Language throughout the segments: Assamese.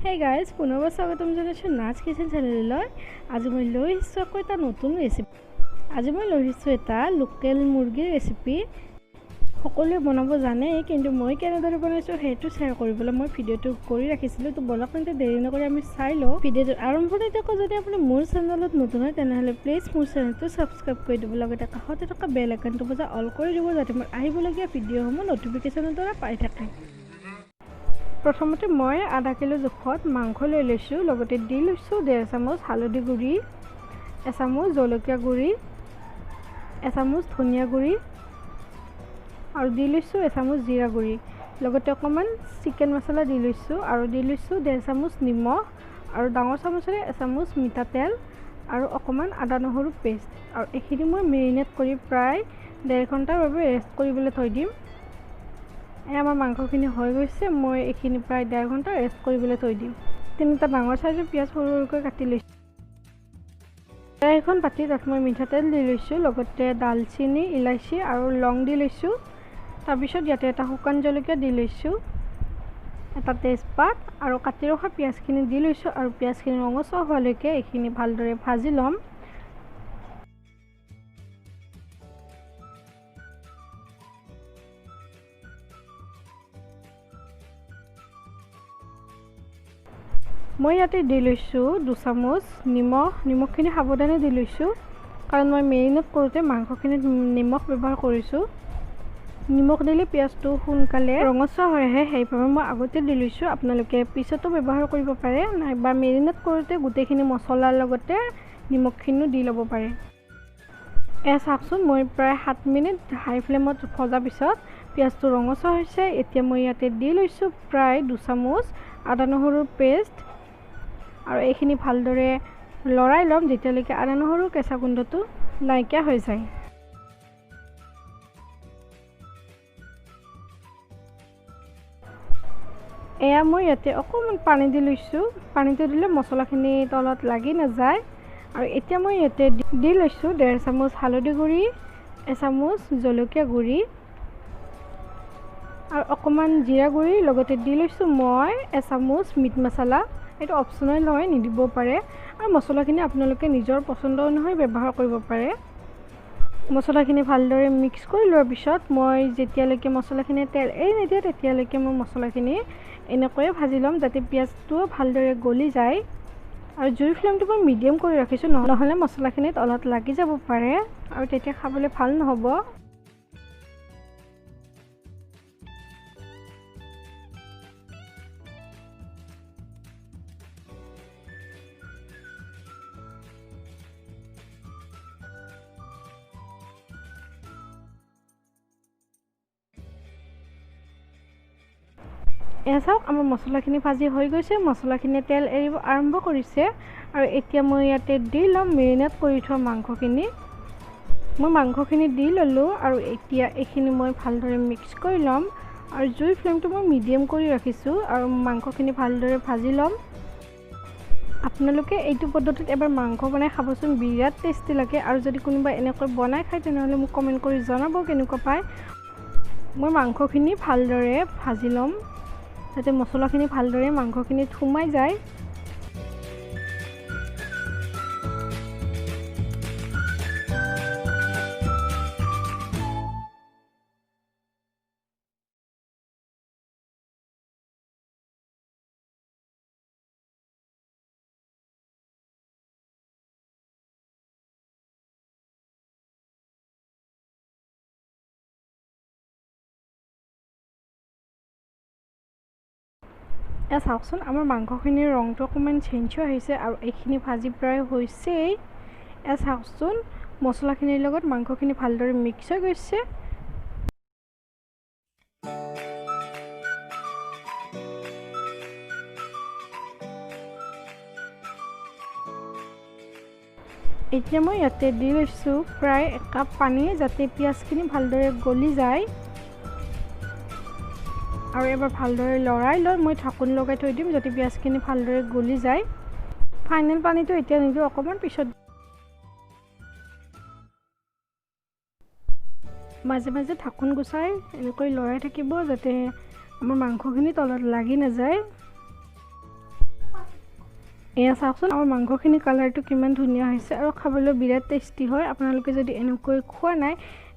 Hey guys, পুনৰবাৰ স্বাগতম জনাইছোঁ নাজ কিচেন চেনেললৈ। আজি মই লৈ আহিছোঁ আকৌ এটা নতুন ৰেচিপি। আজি মই লৈ আহিছোঁ এটা লোকেল মুৰ্গীৰ ৰেচিপি। সকলোৱে বনাব জানে, কিন্তু মই কেনেদৰে বনাইছোঁ সেইটো শ্বেয়াৰ কৰিবলৈ মই ভিডিঅ'টো কৰি ৰাখিছিলোঁ। তো বলক তেন্তে দেৰি নকৰি আমি চাই লওঁ ভিডিঅ'টোৰ আৰম্ভণিতে আকৌ যদি আপুনি মোৰ চেনেলত নতুন হয় তেনেহ'লে প্লিজ মোৰ চেনেলটো ছাবস্ক্ৰাইব কৰি দিব, লগতে কাষতে থকা বেল আইকনটো বজাই অল কৰি দিব, যাতে মোৰ আহিবলগীয়া ভিডিঅ'সমূহ ন'টিফিকেশ্যনৰ দ্বাৰা পাই থাকে। প্ৰথমতে মই আধা কিলো জোখত মাংস লৈ লৈছোঁ, লগতে দি লৈছোঁ 1.5 চামুচ হালধি গুড়ি, এচামুচ জলকীয়া গুড়ি, এচামুচ ধনিয়া গুড়ি আৰু দি লৈছোঁ এচামুচ জিৰা গুড়ি, লগতে অকণমান চিকেন মছলা দি লৈছোঁ আৰু দি লৈছোঁ 1.5 চামুচ নিমখ আৰু ডাঙৰ চামুচেৰে এচামুচ মিঠাতেল আৰু অকণমান আদা নহৰু পেষ্ট। আৰু এইখিনি মই মেৰিনেট কৰি প্ৰায় 1.5 ঘণ্টাৰ বাবে ৰেষ্ট কৰিবলৈ থৈ দিম। এই আমাৰ মাংসখিনি হৈ গৈছে, মই এইখিনি প্ৰায় 1.5 ঘণ্টা ৰেষ্ট কৰিবলৈ থৈ দিম। তিনিটা ডাঙৰ চাইজৰ পিঁয়াজ সৰু সৰুকৈ কাটি লৈছোঁ। কেৰাহীখন পাতি তাত মই মিঠাতেল দি লৈছোঁ, লগতে ডালচিনি, ইলাচি আৰু লং দি লৈছোঁ। তাৰপিছত ইয়াতে এটা শুকান জলকীয়া দি লৈছোঁ, এটা তেজপাত আৰু কাটি ৰখা পিঁয়াজখিনি দি লৈছোঁ আৰু পিঁয়াজখিনি ৰঙচুৱা হোৱালৈকে এইখিনি ভালদৰে ভাজি ল'ম। মই ইয়াতে দি লৈছোঁ 2 চামুচ নিমখ। নিমখখিনি সাৱধানে দি লৈছোঁ, কাৰণ মই মেৰিনেট কৰোঁতে মাংসখিনিত নিমখ ব্যৱহাৰ কৰিছোঁ। নিমখ দিলে পিঁয়াজটো সোনকালে ৰঙচুৱা হৈ আহে, সেইবাবে মই আগতে দি লৈছোঁ। আপোনালোকে পিছতো ব্যৱহাৰ কৰিব পাৰে, নাইবা মেৰিনেট কৰোঁতে গোটেইখিনি মছলাৰ লগতে নিমখখিনিও দি ল'ব পাৰে। এয়া চাওকচোন, মই প্ৰায় 7 মিনিট হাই ফ্লেমত ভজাৰ পিছত পিঁয়াজটো ৰঙচুৱা হৈছে। এতিয়া মই ইয়াতে দি লৈছোঁ প্ৰায় 2 চামুচ আদা নহৰুৰ পেষ্ট আৰু এইখিনি ভালদৰে লৰাই ল'ম যেতিয়ালৈকে আদা নহৰু কেঁচা গোন্ধটো নাইকিয়া হৈ যায়। এয়া মই ইয়াতে অকণমান পানী দি লৈছোঁ। পানীটো দিলে মছলাখিনি তলত লাগি নাযায়। আৰু এতিয়া মই ইয়াতে দি লৈছোঁ 1.5 চামুচ হালধি গুড়ি, এচামুচ জলকীয়া গুড়ি আৰু অকণমান জিৰা গুড়ি, লগতে দি লৈছোঁ মই এচামুচ মিট মছলা। এইটো অপশ্যনেল হয়, নিদিব পাৰে। আৰু মছলাখিনি আপোনালোকে নিজৰ পচন্দ অনুসৰি ব্যৱহাৰ কৰিব পাৰে। মছলাখিনি ভালদৰে মিক্স কৰি লোৱাৰ পিছত মই যেতিয়ালৈকে মছলাখিনি তেল এৰি নিদিয়ে তেতিয়ালৈকে মই মছলাখিনি এনেকৈয়ে ভাজি ল'ম, যাতে পিঁয়াজটোও ভালদৰে গলি যায়। আৰু জুইৰ ফ্লেমটো মই মিডিয়াম কৰি ৰাখিছোঁ, নহ'লে মছলাখিনি তলত লাগি যাব পাৰে আৰু তেতিয়া খাবলৈ ভাল নহ'ব। এয়া চাওক, আমাৰ মছলাখিনি ভাজি হৈ গৈছে, মছলাখিনিয়ে তেল এৰিব আৰম্ভ কৰিছে। আৰু এতিয়া মই ইয়াতে দি ল'ম মেৰিনেট কৰি থোৱা মাংসখিনি। মই মাংসখিনি দি ল'লোঁ আৰু এতিয়া এইখিনি মই ভালদৰে মিক্স কৰি ল'ম। আৰু জুইৰ ফ্লেমটো মই মিডিয়াম কৰি ৰাখিছোঁ আৰু মাংসখিনি ভালদৰে ভাজি ল'ম। আপোনালোকে এইটো পদ্ধতিত এবাৰ মাংস বনাই খাবচোন, বিৰাট টেষ্টি লাগে। আৰু যদি কোনোবাই এনেকৈ বনাই খায় তেনেহ'লে মোক কমেণ্ট কৰি জনাব কেনেকুৱা পায়। মই মাংসখিনি ভালদৰে ভাজি ল'ম যাতে মছলাখিনি ভালদৰে মাংসখিনিত সোমাই যায়। এয়া চাওকচোন, আমাৰ মাংসখিনিৰ ৰংটো অকণমান চেঞ্জ হৈ আহিছে আৰু এইখিনি ভাজি প্ৰায় হৈছেই। এয়া চাওকচোন, মছলাখিনিৰ লগত মাংসখিনি ভালদৰে মিক্স হৈ গৈছে। এতিয়া মই ইয়াতে দি লৈছোঁ প্ৰায় 1 কাপ পানী, যাতে পিঁয়াজখিনি ভালদৰে গলি যায়। আৰু এবাৰ ভালদৰে লৰাই লৈ মই ঢাকোন লগাই থৈ দিম, যাতে পিঁয়াজখিনি ভালদৰে গলি যায়। ফাইনেল পানীটো এতিয়া নিদিওঁ, অকণমান পিছত। মাজে মাজে ঢাকোন গুচাই এনেকৈ লৰাই থাকিব, যাতে আমাৰ মাংসখিনি তলত লাগি নাযায়। এয়া চাওকচোন আমাৰ মাংসখিনি কালাৰটো কিমান ধুনীয়া হৈছে আৰু খাবলৈ বিৰাট টেষ্টি হয়। আপোনালোকে যদি এনেকৈ খোৱা নাই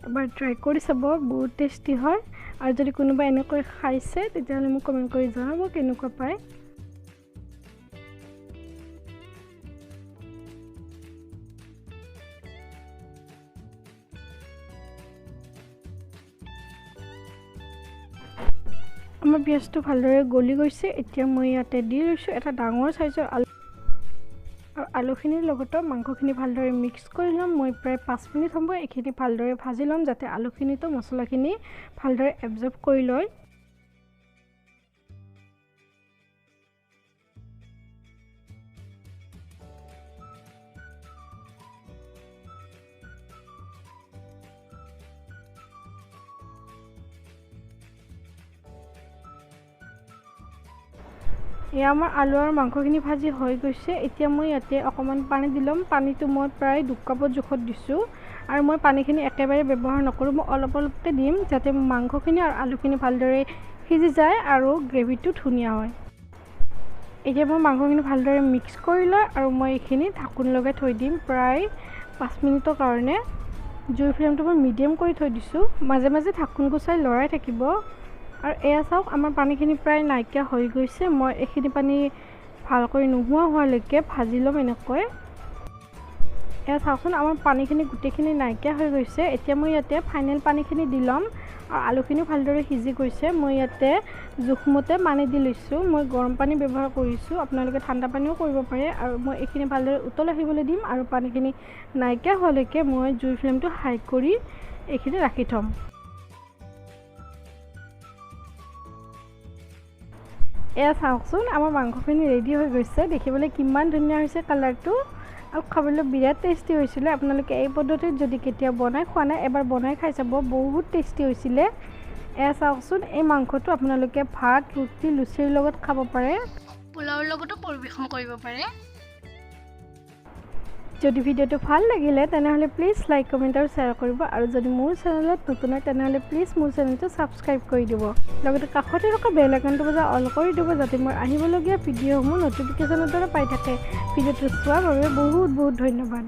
এবাৰ ট্ৰাই কৰি চাব, বহুত টেষ্টি হয়। আৰু যদি কোনোবাই এনেকৈ খাইছে তেতিয়াহ'লে মোক কমেণ্ট কৰি জনাব কেনেকুৱা পায়। আমাৰ পিঁয়াজটো ভালদৰে গলি গৈছে। এতিয়া মই ইয়াতে দি লৈছোঁ এটা ডাঙৰ চাইজৰ আলু আৰু আলুখিনিৰ লগতে মাংসখিনি ভালদৰে মিক্স কৰি ল'ম। মই প্ৰায় 5 মিনিট সময় এইখিনি ভালদৰে ভাজি ল'ম, যাতে আলুখিনিতো মছলাখিনি ভালদৰে এবজৰ্ব কৰি লয়। এয়া আমাৰ আলু আৰু মাংসখিনি ভাজি হৈ গৈছে। এতিয়া মই ইয়াতে অকণমান পানী দি ল'ম। পানীটো মই প্ৰায় 2 কাপৰ জোখত দিছোঁ আৰু মই পানীখিনি একেবাৰে ব্যৱহাৰ নকৰোঁ, মই অলপ অলপকৈ দিম যাতে মাংসখিনি আৰু আলুখিনি ভালদৰে সিজি যায় আৰু গ্ৰেভিটো ধুনীয়া হয়। এতিয়া মই মাংসখিনি ভালদৰে মিক্স কৰি লয় আৰু মই এইখিনি ঢাকোন লগাই থৈ দিম প্ৰায় 5 মিনিটৰ কাৰণে। জুইৰ ফ্লেমটো মই মিডিয়াম কৰি থৈ দিছোঁ। মাজে মাজে ঢাকোন গুচাই লৰাই থাকিব। আৰু এয়া চাওক আমাৰ পানীখিনি প্ৰায় নাইকিয়া হৈ গৈছে। মই এইখিনি পানী ভালকৈ নোহোৱা হোৱালৈকে ভাজি ল'ম এনেকৈ। এয়া চাওকচোন আমাৰ পানীখিনি গোটেইখিনি নাইকিয়া হৈ গৈছে। এতিয়া মই ইয়াতে ফাইনেল পানীখিনি দি ল'ম আৰু আলুখিনিও ভালদৰে সিজি গৈছে। মই ইয়াতে জোখমতে পানী দি লৈছোঁ। মই গৰম পানী ব্যৱহাৰ কৰিছোঁ, আপোনালোকে ঠাণ্ডা পানীও কৰিব পাৰে। আৰু মই এইখিনি ভালদৰে উতল আহিবলৈ দিম আৰু পানীখিনি নাইকিয়া হোৱালৈকে মই জুইৰ ফ্লেমটো হাই কৰি এইখিনি ৰাখি থ'ম। এয়া চাওকচোন আমাৰ মাংসখিনি ৰেডি হৈ গৈছে। দেখিবলৈ কিমান ধুনীয়া হৈছে কালাৰটো আৰু খাবলৈ বিৰাট টেষ্টি হৈছিলে। আপোনালোকে এই পদ্ধতিত যদি কেতিয়াও বনাই খোৱা নাই এবাৰ বনাই খাই চাব, বহুত টেষ্টি হৈছিলে। এয়া চাওকচোন এই মাংসটো আপোনালোকে ভাত, ৰুটি, লুচিৰ লগত খাব পাৰে, পোলাওৰ লগতো পৰিৱেশন কৰিব পাৰে। যদি ভিডিঅ'টো ভাল লাগিলে তেনেহ'লে প্লিজ লাইক, কমেণ্ট আৰু শ্বেয়াৰ কৰিব। আৰু যদি মোৰ চেনেলত নতুন হয় তেনেহ'লে প্লিজ মোৰ চেনেলটো ছাবস্ক্ৰাইব কৰি দিব, লগতে কাষতে থকা বেল আইকনটো বজাই অল কৰি দিব, যাতে মোৰ আহিবলগীয়া ভিডিঅ'সমূহ ন'টিফিকেশ্যনৰ দ্বাৰা পাই থাকে। ভিডিঅ'টো চোৱাৰ বাবে বহুত বহুত ধন্যবাদ।